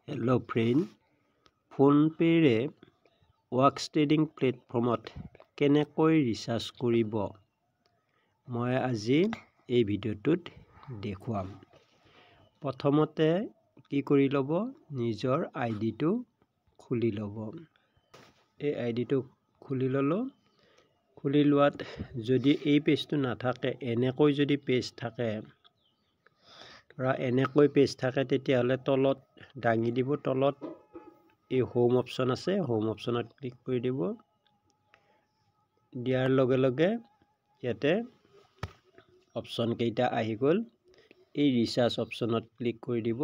Hello' friend, ফোনপে'ৰে walks trading প্লেটফৰ্মত কেনেকৈ recharge কৰিব মই আজি এই ভিডিঅ'টোত দেখুৱাম। প্ৰথমতে কি কৰি ল'ব, নিজৰ আই ডিটো খুলি ল'ব। এই আই ডিটো খুলি ল'লোঁ। খুলি লোৱাত যদি এই পেজটো নাথাকে, এনেকৈ যদি পেজ থাকে, ধৰা এনেকৈ পেজ থাকে, তেতিয়াহ'লে তলত দাঙি দিব। তলত এই হোম অপশ্যন আছে, হোম অপশ্যনত ক্লিক কৰি দিব। দিয়াৰ লগে লগে ইয়াতে অপশ্যন কেইটা আহি গ'ল। এই ৰিচাৰ্জ অপশ্যনত ক্লিক কৰি দিব।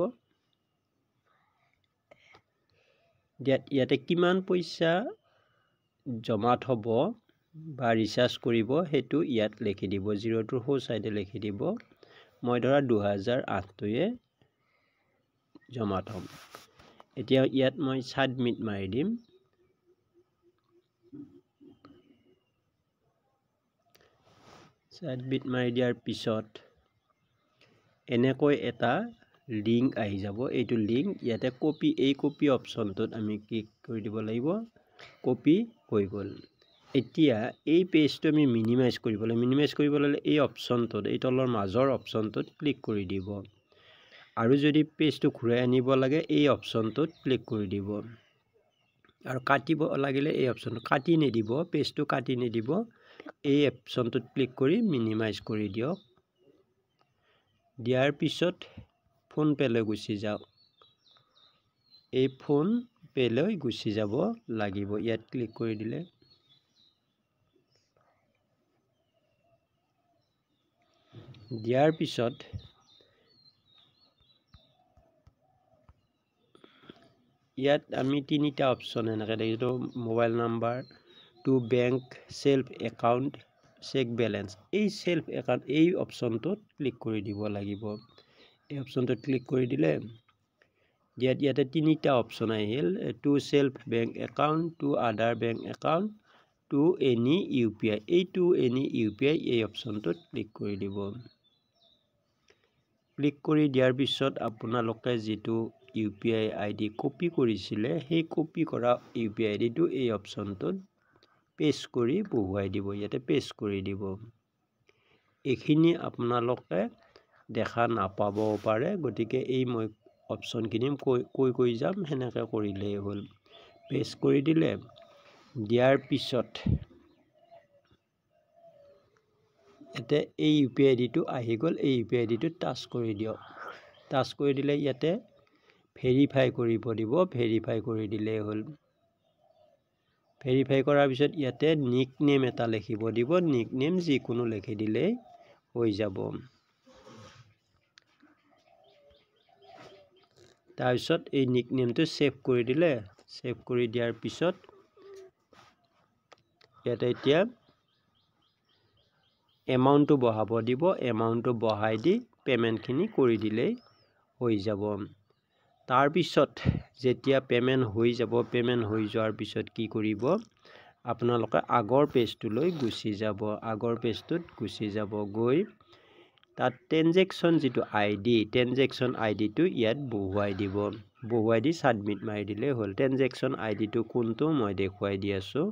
দিয়াত ইয়াতে কিমান পইচা জমা থ'ব বা ৰিচাৰ্জ কৰিব সেইটো ইয়াত লিখি দিব। জিৰ'টোৰ সোঁ চাইডে লিখি দিব। মই ধৰা 2008টোৱে জমা থ'ম। এতিয়া ইয়াত মই ছাবমিট মাৰি দিম। ছাবমিট মাৰি দিয়াৰ পিছত এনেকৈ এটা লিংক আহি যাব। এইটো লিংক ইয়াতে কপি, এই কপি অপশ্যনটোত আমি ক্লিক কৰি দিব লাগিব। কপি হৈ গ'ল। এতিয়া এই পেজটো আমি মিনিমাইজ কৰিব লাগিব। মিনিমাইজ কৰিবলৈ হ'লে এই অপশ্যনটোত, এই তলৰ মাজৰ অপশ্যনটোত ক্লিক কৰি দিব। আৰু যদি পেজটো ঘূৰাই আনিব লাগে এই অপশ্যনটোত ক্লিক কৰি দিব। আৰু কাটিব লাগিলে এই অপশ্যনটো কাটি নিদিব, পেজটো কাটি নিদিব, এই অপশ্যনটোত ক্লিক কৰি মিনিমাইজ কৰি দিয়ক। দিয়াৰ পিছত ফোনপে'লৈ গুচি যাওক। এই ফোনপে'লৈ গুচি যাব লাগিব। ইয়াত ক্লিক কৰি দিলে দিয়াৰ পিছত ইয়াত আমি তিনিটা অপশ্যন এনেকৈ দেখিছোঁ, mobile number, to bank, self account, check balance. এই চেল্ফ একাউণ্ট এই অপশ্যনটোত ক্লিক কৰি দিব লাগিব। এই অপশ্যনটোত ক্লিক কৰি দিলে ইয়াত ইয়াতে তিনিটা অপশ্যন আহিল, to self bank account, to other bank account, to any U P I. এই to any U P I এই অপশ্যনটোত ক্লিক কৰি দিব। ক্লিক কৰি দিয়াৰ পিছত আপোনালোকে যিটো U P I I D copy কৰিছিলে, সেই কপি কৰা ইউ পি আই ডিটো এই অপশ্যনটোত পেষ্ট কৰি বহুৱাই দিব। ইয়াতে পেষ্ট কৰি দিব। এইখিনি আপোনালোকে দেখা নাপাবও পাৰে, গতিকে এই মই অপশ্যনখিনি কৈ কৈ কৈ যাম, সেনেকৈ কৰিলেই হ'ল। পেষ্ট কৰি দিলে, দিয়াৰ পিছত ইয়াতে এই ইউ পি আই ডিটো আহি গ'ল। এই ইউ পি আই ডিটোত টাচ কৰি দিয়ক। টাচ কৰি দিলে ইয়াতে ভেৰিফাই কৰিব দিব। ভেৰিফাই কৰি দিলেই হ'ল। ভেৰিফাই কৰাৰ পিছত ইয়াতে নিক নেম এটা লিখিব দিব। নিক নেম যিকোনো লিখি দিলেই হৈ যাব। তাৰপিছত এই নিক নেমটো ছেভ কৰি দিলে। ছেভ কৰি দিয়াৰ পিছত ইয়াতে এতিয়া এমাউণ্টটো বঢ়াব দিব। এমাউণ্টটো বঢ়াই দি পে'মেণ্টখিনি কৰি দিলেই হৈ যাব। তাৰপিছত যেতিয়া পে'মেণ্ট হৈ যাব, পে'মেণ্ট হৈ যোৱাৰ পিছত কি কৰিব, আপোনালোকে আগৰ পেজটোলৈ গুচি যাব। আগৰ পেজটোত গুচি যাব, গৈ তাত ট্ৰেনজেকশ্যন যিটো আই ডি, ট্ৰেনজেকশ্যন আই ডিটো ইয়াত বহুৱাই দিব। বহুৱাই দি ছাবমিট মাৰি দিলেই হ'ল। ট্ৰেনজেকশ্যন আই ডিটো কোনটো মই দেখুৱাই দি আছোঁ।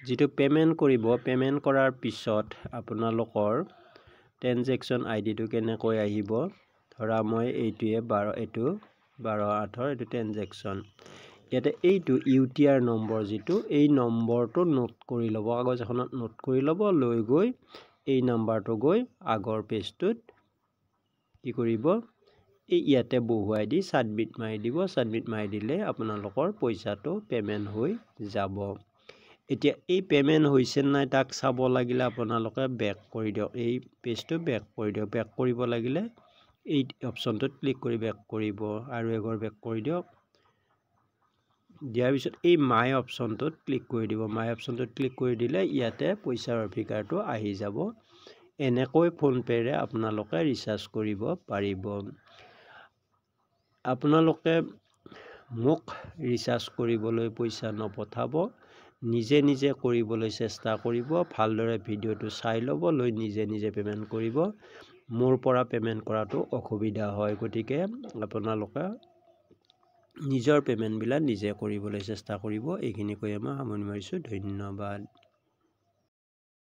যিটো পে'মেণ্ট কৰিব, পে'মেণ্ট কৰাৰ পিছত আপোনালোকৰ ট্ৰেনজেকশ্যন আই ডিটো কেনেকৈ আহিব, ধৰা মই এইটোৱে 12, এইটো 12 8ৰ এইটো ট্ৰেনজেকশ্যন। ইয়াতে এইটো ইউ টি আৰ নম্বৰ যিটো, এই নম্বৰটো নোট কৰি ল'ব, কাগজ এখনত নোট কৰি ল'ব। লৈ গৈ এই নাম্বাৰটো গৈ আগৰ পেজটোত কি কৰিব, এই ইয়াতে বহুৱাই দি ছাবমিট মাৰি দিব। ছাবমিট মাৰি দিলে আপোনালোকৰ পইচাটো পে'মেণ্ট হৈ যাব। এতিয়া এই পে'মেণ্ট হৈছে নাই তাক চাব লাগিলে আপোনালোকে বেক কৰি দিয়ক। এই পেজটো বেক কৰি দিয়ক। বেক কৰিব লাগিলে এই অপশ্যনটোত ক্লিক কৰি বেক কৰিব আৰু এবাৰ বেক কৰি দিয়ক। দিয়াৰ পিছত এই মাই অপশ্যনটোত ক্লিক কৰি দিব। মাই অপশ্যনটোত ক্লিক কৰি দিলে ইয়াতে পইচাৰ ফিগাৰটো আহি যাব। এনেকৈ ফোনপে'ৰে আপোনালোকে ৰিচাৰ্জ কৰিব পাৰিব। আপোনালোকে মোক ৰিচাৰ্জ কৰিবলৈ পইচা নপঠাব, নিজে নিজে কৰিবলৈ চেষ্টা কৰিব। ভালদৰে ভিডিঅ'টো চাই ল'ব, লৈ নিজে নিজে পে'মেণ্ট কৰিব। মোৰ পৰা পে'মেণ্ট কৰাটো অসুবিধা হয়, গতিকে আপোনালোকে নিজৰ পে'মেণ্টবিলাক নিজে কৰিবলৈ চেষ্টা কৰিব। এইখিনি কৈ মই সামৰণি মাৰিছোঁ। ধন্যবাদ।